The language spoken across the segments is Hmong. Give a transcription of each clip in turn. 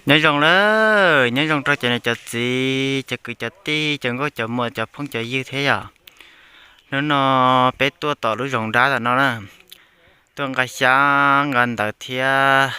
Nyob zoo lawm, nyob zoo rau cov niam cov txiv, cov kwv cov tij, cov nkauj cov muam, cov phooj cov ywg thiab yom. Hnub no peb tuaj tom lub zoov dab tom no na, tuaj nqa xyab nqa ntawv thiab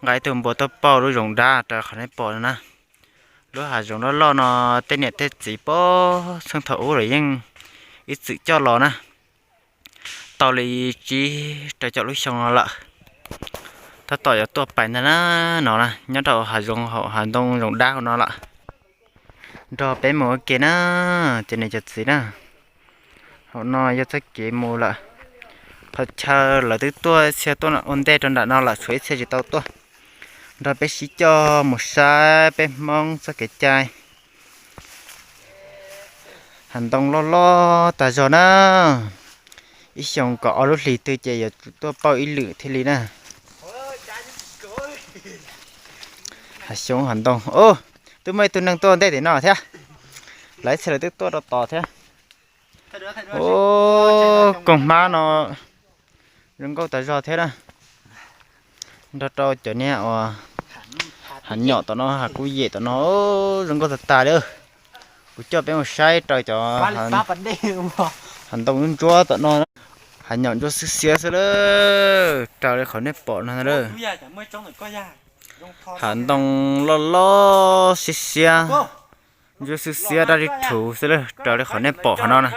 nqa ib tug npua tuaj pauj lub zoov dab rau qhov nej pom no na. Lub hav zoov loj loj no tej niam tej txiv pab txheej thaum ub los yeej ib txwm coj los na, tau li tsib rau caum lub xyoo no lawm. Tab tom yuav tuaj pais ntag na, no na, nyob rau hav zoov hauv hav ntoo zoov dab hauv no lawm. Nrog peb mus ua ke na, cov niam cov txiv na. Hauv no yog txoj kev mus lawm. Qhov chaw lawv twb tuaj txhia tuaj ua ntej rau nram no lawm, tshuav ib txhia tsis tau tuaj. Nrog peb sib coj mus saib peb Hmoob txoj kev cai. Hav ntoo loj loj tag zog na. Ib xyoos kom ob lub hlis twg ces yuav tsum tuaj pauj ib lwm thiaj li na. Hav xyoob hav ntoo, twb muaj ib tug neeg tuaj ntej tim no thiab. Lawv ib txhia lawv twb tuaj rau tod thiab. Ub, koog hmab no zoo nkauj tas zog thiab na. Nrog rau cov niag uas hav nyom tom no, hav kub yem tom no, zoo nkauj tag tas li. Kuv coj peb mus saib raws cov hav ntoo ntsuab tom no. Hav nyom ntsuab xwb xiab xwb lawm, raws li qhov nej pom no lawm. Hav ntoo loj loj xiab xiab, ntsuab xwb xiab daj li rhuv xwb lawm, raws li qhov nej pom qhov no na.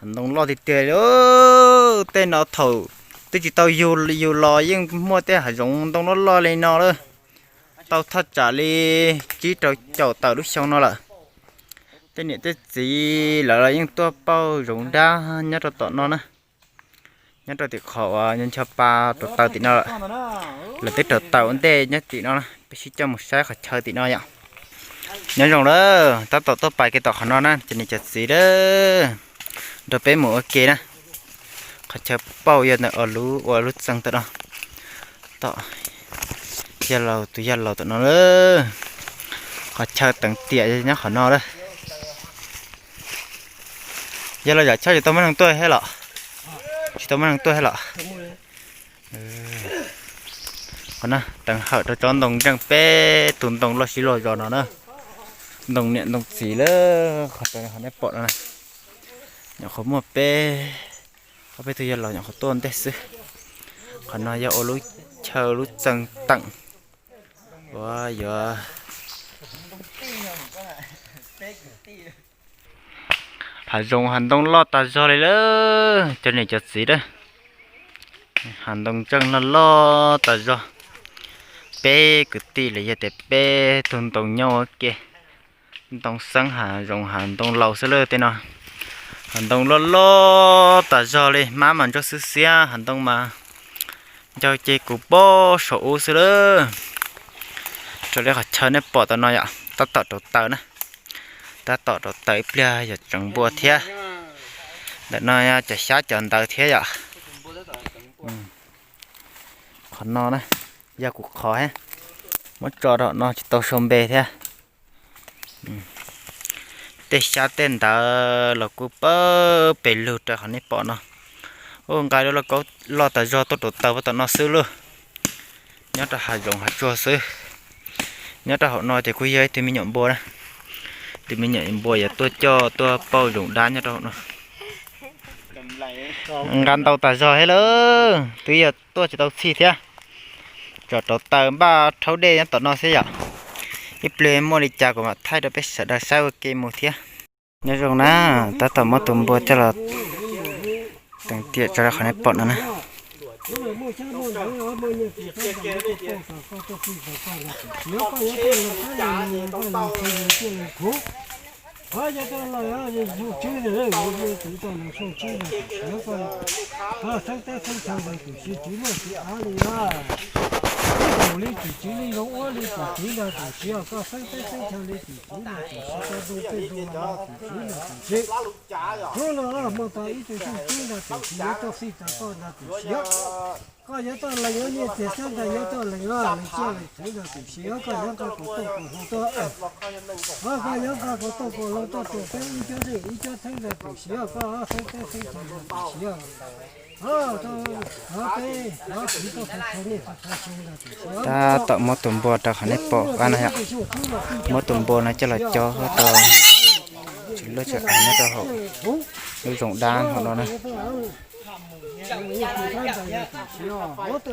Hav ntoo loj tiag tiag li, tej no thaum twb tsis tau yug yus los yeej muaj tej hav zoov ntoo loj loj li no lawm. Tau thaj tsam li tsib rau caum tawm lub xyoo no lawm. Tej niam tej txiv lawv los yeej tuaj pauj zoov dab nyob rau tom no na. Nyob rau tim qhov uas ncho pa rauv taws tim no lawm. Lawv twb rauv taws ua ntej nyob tim no na, peb sib coj mus saib qhov chaw tim no yom. Nyob zoo lawm, tab tom tuaj pais kiag tom qhov no na, cov niam cov txiv a, nrog peb mus ua ke na. Qhov chaw pauj yog ntawm ua lub txeeg tom no, tom yawg laus tus yawg laus tom no lawm. Qhov chaw teev tiam nyob qhov no lawm. Yog los yam choj tsis tau muaj neeg tuaj thiab los? Tsis tau muaj neeg tuaj thiab los? Qhov no teev hawm rau tsob ntoo ntseej peb tus ntoo loj sib luag zos no na. Ntoo niam ntoo txiv lawm, qhov nej pom no na. Nyuam qhuav muaj peb, ob peb tug yawg laus nyuam qhuav tuaj ntej xwb. Qhov no yog ua lub chaw lub txeeg teem uas yuav hav zoov hav ntoo loj tas zog li lawm cov niam cov txiv a. Hav ntoo ntseej loj loj tas zog. Peb kwv tij los yog tias peb tug ntoo nyob ua ke. Ntoo xeeb hav zoov hav ntoo laus xwb lawm tej no. Hav ntoo loj loj tas zog li, hmab mas ntsuab xwb xiab, hav ntoo mas ncau ceg kuv pob saum ub xwb lawm. Raws li qhov chaw nej pom tom no yom, tab tom rauv taws na. Tab tom rauv taws ib pliag yuav tseev npua thiab. Ntawm no cov xyab cov ntawv thiab yom. Qhov no na, yog kuv qhov thiab. Muab tso rau no tsis tau sau npe thiab. Tej xyab tej ntawv los kuj pawg pes lug raws qhov nej pom no. Ua nqa lub lauj kaub loj tas zog tuaj rauv taws puag tom no xwb lauj. Nyob rau hav zoov hav tsuag xwb. Nyob rau hauv no ces kuj yog ib tug me nyuam npua na. Tus me nyuam npua yuav tuaj coj tuaj pauj zoov dab nyob rau hauv no. Nqa ntau tas zog thiab lawm, twb yog tuaj tsis tau txhij thiab. Tsom rauv taws npaj rhaub dej nyob tom no xwb yom. Ib pliag muaj li cas kuv mam thaij rau peb sawv daws saib ua ke mus thiab. Nyob zoo na, tab tom muab tus npua coj los teev tiam tso rau qhov nej pom no na. Xeeb teb xeeb chaw ntawd tus siv tsis muaj tus av li, ib haum li tus txiv li zoo ua li tus txiv ntag tus siv, koj xeeb teb xeeb chaw li tus txiv ntag tus siv, koj zoo pej zoo mas tus txiv ntag tus siv. Hnub no hmo tas ib tug xeeb teb ntag tus siv yuav tau fij tas koj ntag tus siv. Koj yuav tau lees, niaj tiag xyab ntawd yuav tau lees los lees ciaj lees theev ntag tiam sis koj yuav nqa kom tau kom hlau tuaj. Koj yuav nqa kom tau kom hlau tuaj rau peb ib co zeej ib co theeb ntag tiam sis koj xeeb teb xeeb chaw ntag tiam sis. Tab tom muab tus npua rau qhov nej pom qab no yom. Muab tus npua no coj los cob tau tsis loj tsis av nyob rau hauv lub zoov dab hauv no na.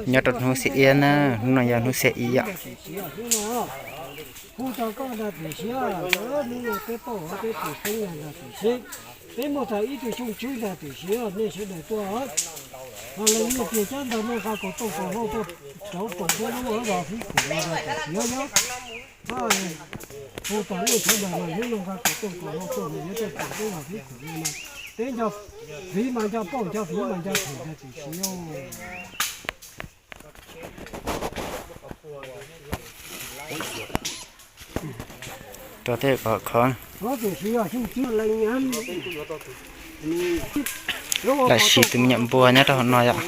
Nyob rau hnub xiab ib na, hnub no yog hnub xiab ib yom. Hu rau koj ntag tiam sis, hnub no peb pauj peb tus teeb ntag tiam sis, peb muaj tau ib tug xyooj tswb ntag tiam sis nej sawv daws tuaj. Ho lees niaj tiag xyab ntawd nej nqa kom tau kom hlau tuaj rauv roos peb lub zos Fib Khum no ntag tiam sis nyob. Hu rau nej sawv daws mas hnub no nqa kom tau kom hlau tuaj mas yuav tuaj roos peb zos Fib Khum no mas peb nco fiv mas nco pauj, nco fiv mas nco them ntag tiam sis. Rau tej kom khov. Tiam sis yog xyooj tswb lees, lam sis tus me nyuam npua nyob rau hauv no yom.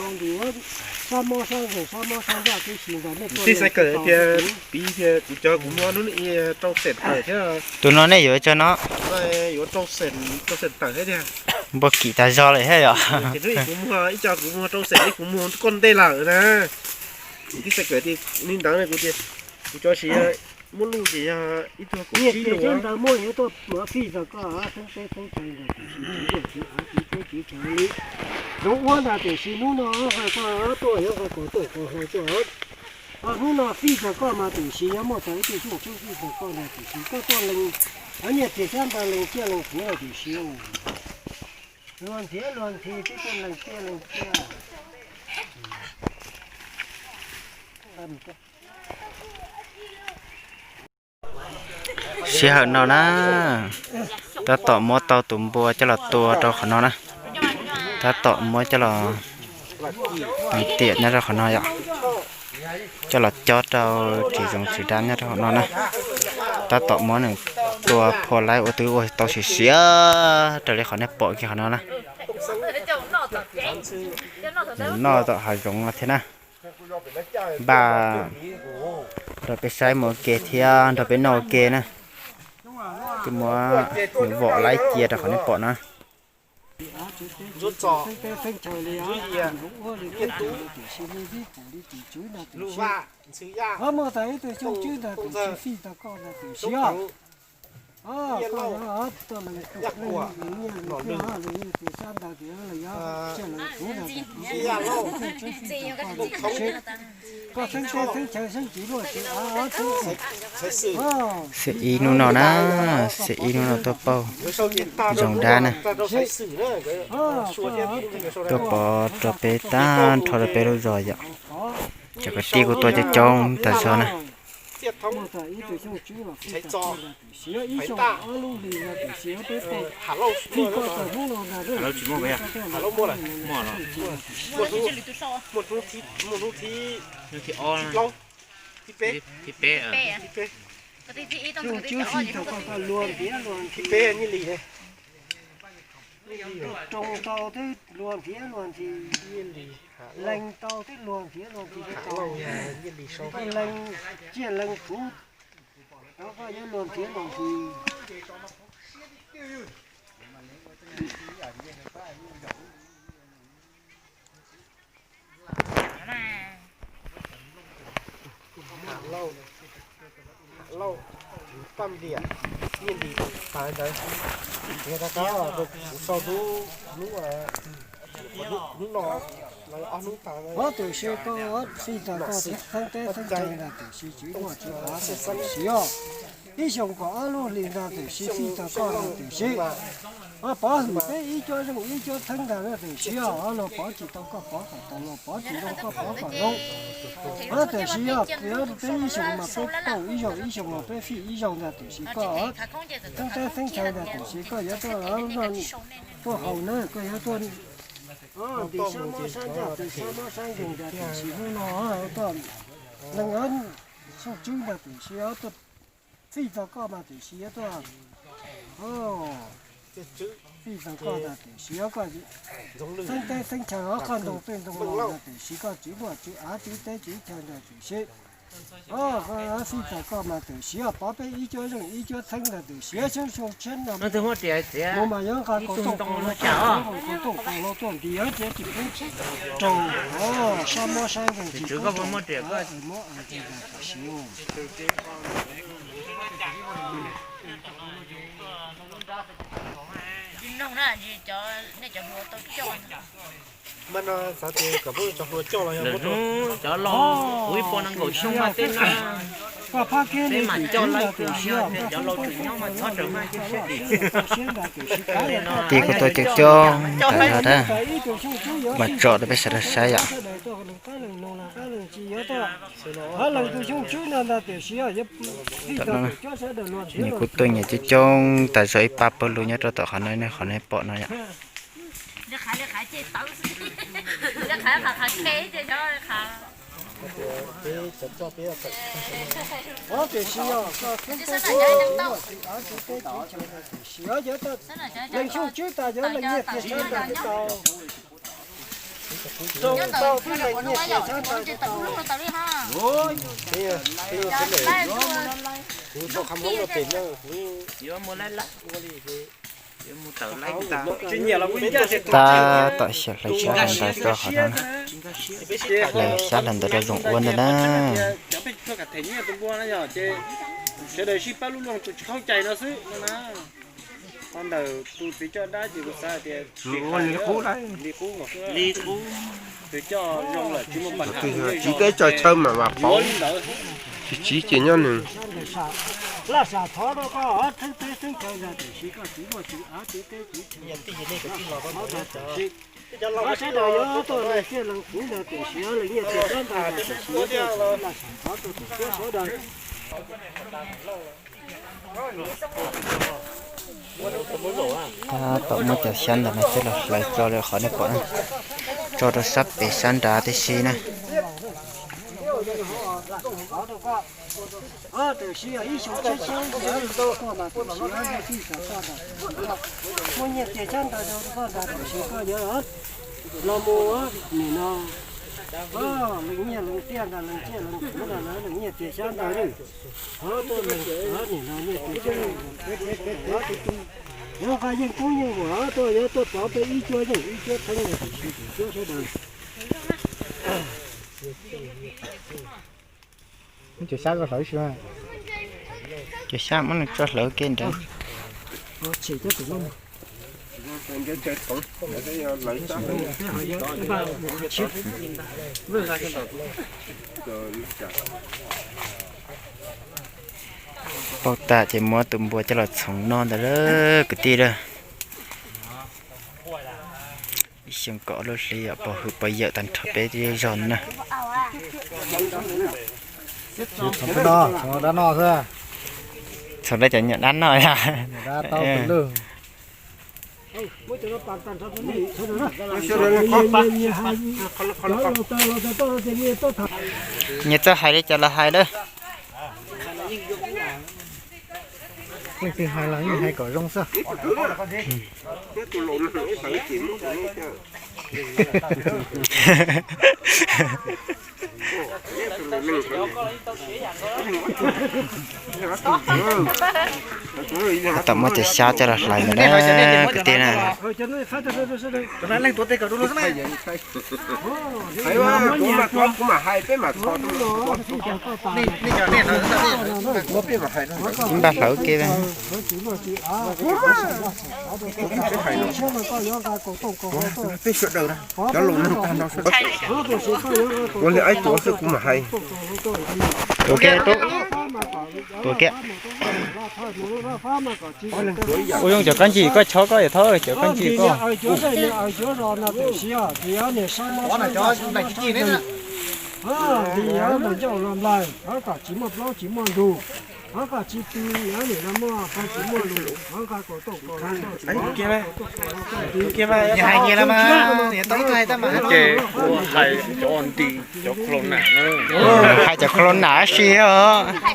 Sab mob sab nkeeg sab mob sab nraj tib si ntag. Tij xaiv kawm tias piv tias kuv cov kuv muag hnub i rau xeem tawm thiab. Tus no nej yuav cov no yuav rau xeem, rau xeem tawm thiab tiag. Npua kim tas zog lawm thiab yom. Ces hnub i kuv muag ib co kuv muag rau xeem, kuv muag koj ntej lawm na. Tij xaiv kawm tias li ntawd ne, kuv tias kuv cov siv muab luj ces yog ib tug kaum tsib lus. Ntawd muaj yuav tuaj muav fij rau koj xeeb teb xeeb chaw ntag tiam sis kuv tuaj siv av siv teb siv chaw li zoov ua ntag tiam sis hnub no koj tuaj yuav nqa kom tau kom hlau tuaj. Hnub no fij rau koj mas tiam sis yuav muaj tau ib tug xyooj tswb fij rau koj ntag tiam sis koj tuaj lees, nyiaj txiag xyab ntawd lees ciaj lees theev ntag tiam sis. Luag nrhiav luag ntxhi twb tuaj lees ciaj lees theev. Sij hawm no na, tab tom muab tau tus npua coj los tua rau qhov no na. Tab tom muab coj los tiam nyob rau qhov no yom. Coj los cob rau tsis zoov tsis dab nyob rau hauv no na. Tab tom muab nws tua phua laib ua twb ua tau siav siav raws li qhov nej pom kiag qhov no na. Nws noj tom hav zoov no thiab na. Npaj nrog peb saib mus ua ke thiab nrog peb noj ua ke na. Twb muab nws vom laib cia rau qhov nej pom na. Ntsuab txos, ntsuab yias, nyiaj tub, lub vaj, ntxhw yaj, soob teev, nyiaj lauj, yaj kuam, nom lwg, yaj lauj, ntoo thoob, xaiv xwm, xiab ib hnub no na, xiab ib hnub no tuaj pauj zoov dab na. Tuaj pov rau peb tag nrho rau peb lub zos yom. Cov kwv tij kuj tuaj coob coob tas zog na. Thib peb, thib peb, nyiaj li. Roo tau twb luag nrhiav luag ntxhi, lees tau twb luag nrhiav luag ntxhi, lees, tsiaj lees kuv, koj yuav luag nrhiav luag ntxhi. Lauj, Paj Npliam, Nyiaj Lis tas ntawd, ces rov qab kuv sau hnub, hnub no, ob hnub tas. Ob tug siab koj fij tau koj xeeb teb xeeb chaw ntag tiam sis tsis muaj tsis pav tiam sis os. Ib xyoos kaum ob lub hlis ntag tiam sis fij tau koj ntag tiam sis pov hwm peb ib cuab zeej ib cuab theeb ntag tiam sis os, luag pov tsis tau koj pov kom tau, luag pov tsis zoo koj pov kom zoo. Tiam sis yog peb ib xyoos mas peb pauj ib zaug, ib xyoos mas peb fij ib zaug ntag tiam sis koj xeeb teb xeeb chaw ntag tiam sis koj yuav tuaj, tuaj haus na, koj yuav tuaj ntim sab mob sab nraj, ntim sab mob sab nkeeg ntag tiam sis hnub no tuaj lees xyooj tswb ntag tiam sis tuaj fij tau koj mas tiam sis yuav tuaj Fij tau koj ntag tiam sis koj xeeb teb xeeb chaw, koj ntoo tej ntoo los ntag tiam sis koj tswv nkuaj tswv av tswv teb tswv chaw ntag tiam sis, fij tau koj mas tiam sis pov peb ib cuab zeej ib cuab txheeb ntag tiam sis xyoob xyoo tshiab no mus mas yuav nqa kaus tooj kaus hlau, kaus tooj kaus hlau tuaj nti yuav tsis pub raug sab mob sab nkeeg tsis pub raug mob ntag tiam sis. Lwm hnub cov laus kuv ib puas nees nkaum xyoo mas tej no, peb mam coj lawv tus xyov cov laus tseem nyob mas txhob raws maj coj siab dim. Tig kuv tua coob coob tas zog na, mas tso rau peb sawv daws saib yom. Nyias kuv tuaj nyias coob coob tas zog ib pab pawg lug nyob rau tom qhov no, qhov nej pom no yom. Leej xyooj tswb tas yuav leej nyiaj tiag sab ntawd tau. Zoo tau twb leej nyiaj tiag sab ntawd tau. Kuv tau qhov Hmoob no pem no kuv yuav mus lab lab ua li yuav mus tawm laib tas. Tab tom xyaw hlawv xyab hlo ntawd rau qhov no na. Hlawv xyab hlo ntawd rau zoo ua ntag na. Sawv daws sib pab lub loog tus tsis qaug cai no xwb no na. Qhov ntawm tus txiv coj dab ces kuv xav tias li qub, li qub, tus coj zoo lawm tsis muaj pas ntawd, tsis teb tso chaw mas mas pov li ntawd, tsis tsis ces nyob nws. Sawv daws yuav tuaj leej txiaj leej kuv ntawd tiam sis leej nyiaj tiag sab ntawd tiam sis sawv daws. Tab tom muab cov xyab ntawd no coj los hlawv tso li qhov nej pom na, tso rau sab pem sab nrad tib si na. Muaj nyiaj tiag sab ntawd rau koj ntag tiam sis koj yuav los mus nim no leej nyiaj leej tiag ntag, leej txiaj leej kuv ntag, leej nyiaj tiag sab ntawd. Nim no nyiaj tiag sab, yuav nqa yeej kub yeej muam tuaj, yuav tuaj pov peb ib cuab yeej ib cuab txheeb tiam sis tus cuab sawv daws. Cov xyab muab nws tso hlawv ke nrad. Pauj tas ces muab tus npua coj los txhoov noj ntawd lawm kwv tij lawm. Ib xyoo kaum lub hli yom, pov hwm pov yawm tag nrho peb zej zog no na. Txhoov dab no xwb. Txhoov dab cov nyuam dab no yom. Nyias txawj hais li cas los hais lawm. Leej twg hais los yeej hais kom zoo xwb. Tab tom muab cov xyab coj los hlais ntawd na kwv tij na. Ib npaj hlawv ke. Peb sawv daws na, cov laus neeg tag nrho sawv daws. Ua li aib tuav xwb kuv mam hais. Tuav kiag, tuav kiag. Ua zoo cov kab ncis koj chob koj yam thaub cov kab ncis koj. Ces kuv hais cov corona na, hais cov corona si,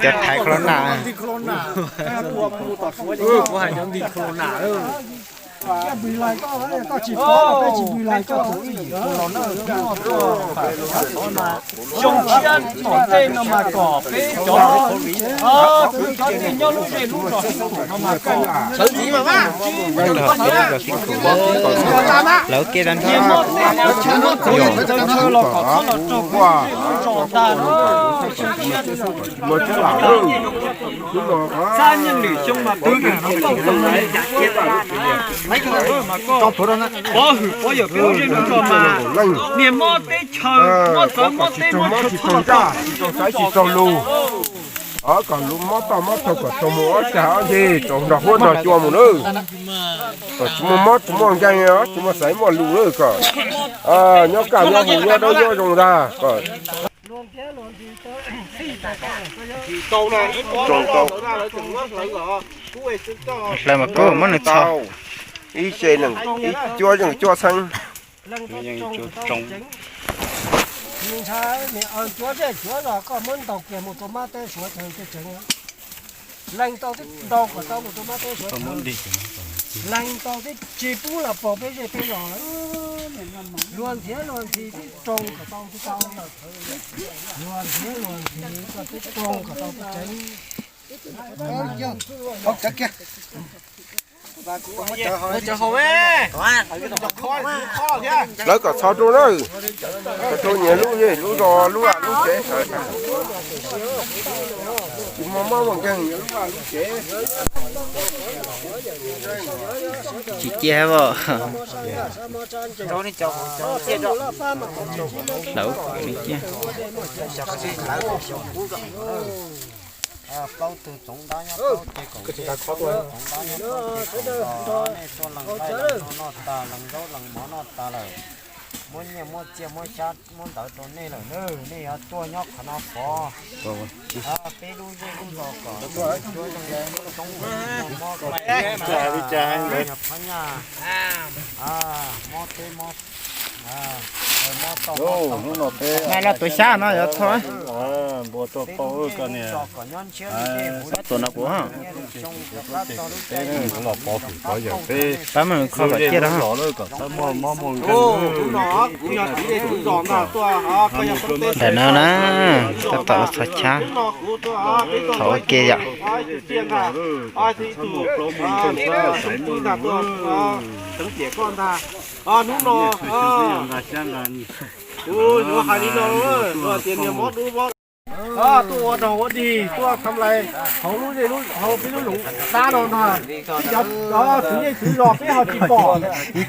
cov thaiv corona. Kuv hais cov nti corona. Xyoo tshiab tom ntej no mas kom peb cov kwv cov tij nyob lub zej lub zos sib tum no mas kom sib ntxub sib tua, lawv kev tag nrho, niag muaj teb muaj chaw los kom txhob los raug peb lub zej lub zos ntag. Xab nyeej lwm xyoo mas twb pov hwm pov yawm peb lub zej lub zos mas niag muaj teb chaw, muaj txawv muaj teb muaj chaw txhob los raug peb lub zej lub zos. Kom lub mob toj mob taug kom tau mus ob cag ob nceg tau nrog huab nrog cua mus nawb. Kom tsis muaj mob tsis muaj nkeeg, tsis muaj xaiv muaj lus lawm kom nyob kaj nyob mus nyob dawb nyob zoo ntag kom. Hlawv mas koj muab nws txhos. Ib ce nees ib cuab yeej cuab txheeb. Cuab zej cuab zos koj muab ntaus kiag mus rau mab teb suav chaw tseem. Leej tau tib ntau kom tau mus rau mab teb suav chaw. Leej tau tib tsis pub los pog peb zej peb zos. Luag ntxhiav luag ntxhi tib rooj kom tau tib tau. Luag ntxhiav luag ntxhi koj tib rooj kom tau tib tsev. Lawv kom txhob rau na, txhob rau nyias lub zej lub zos lub vaj lub tsev. Tsis muaj mob muaj nkeeg nyias lub vaj lub tsev. Tsis cia os. Lawv cia. Plaub tug tsoov dab nyob plaub ces kom tsoov dab nyob plaub ces kom nej tuaj lees nqaij lees no noj tas, lees zaub lees mov noj tas lawm. Muab nyiaj muab txiaj muab xyab muab ntawv rau nej lawm na, nej yuav tuaj nyob qhov no pov peb lub zej lub zos kom cuab zoo, toob mob, phab nyaj, mob teb mob, mob tau mob taug. Noj tuav xyab no yuav txhob. Npua tuaj pauj kom nyob ntshiab li tej huv tuam no kuv xyoo rov qab txog lub caij los pov hwm pov yawm peb pab mus kho kom ciaj rau. Hnub no kuv yog txiv zej txiv zos ntag tuaj, koj yog tub teb ntawm no na, tab tom ua txhos xyab, thaum ua ke yom. Ib tug ntag tuaj teev tiam koj ntag. Hnub no kuv yuav hais li no, luag tias niag mob dub mob tuaj ua dog ua dig tuaj tham lais hauv lub zej hauv peb lub lub dab no ntag. Cov txiv zej txiv zos peb ho tsis pom,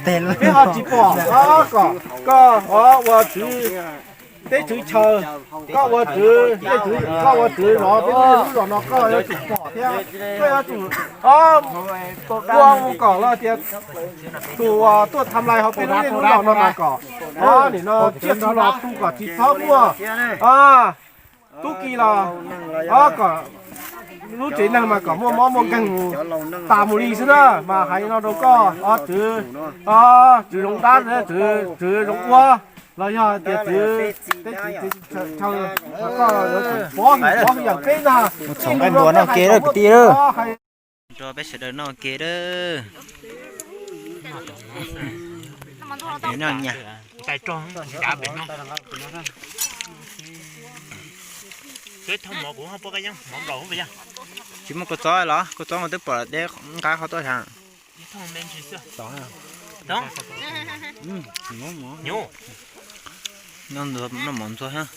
peb ho tsis pom kom koj ua tswv teb tswv chaw, koj ua tswv zej tswv, koj ua tswv zos peb lub zej lub zos no koj yuav tsum pom thiab koj yuav tsum ua mus kom los tias tus tuaj tham lais hauv peb lub zej lub zos no mas kom nim no tsiaj txhu los tu kom tsis txhob muaj tub ki los kom lub tsev neeg mas kom muaj mob muaj nkeeg mus tas mus li xwb na. Mas hais no rau koj, tswv, tswv zoov dab, tswv zoov ua, los yog tias tswv teb tswv chaw, koj yuav tsum pov hwm pov hwm yawm peb ntag. Mus txhoov nqaij npua noj ke lawm kwv tij. Rau peb sawv daws noj ke lawm. Noj nyas. Tsis muaj kua txob los? Kua txob mas twb pom deb nqa qhov tuaj sav. Noj mov ntxuag.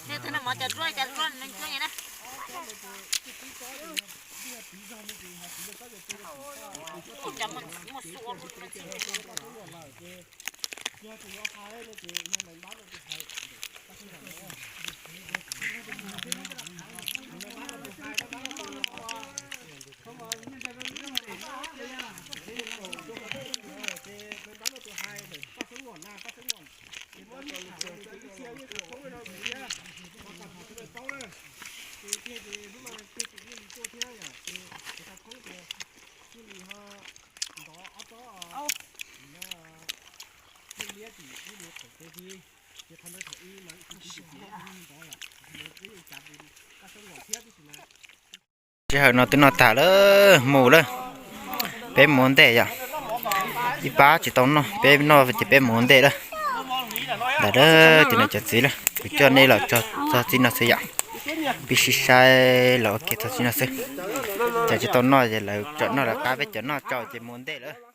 Sij hawm no twb noj tag lawm, mus lawm. Peb mus ua ntej yom. Ib pab tsis tau noj, peb noj ces peb mus ua ntej lawm. Ntawd ces no cov txiv lawm, kuv coj nej los txog txij no xwb yom. Peb sib saib los ua ke txog txij no xwb. Cov tsis tau noj ces lawv tseem noj lawv qab, peb cov noj tsau ces mus ua ntej lawm.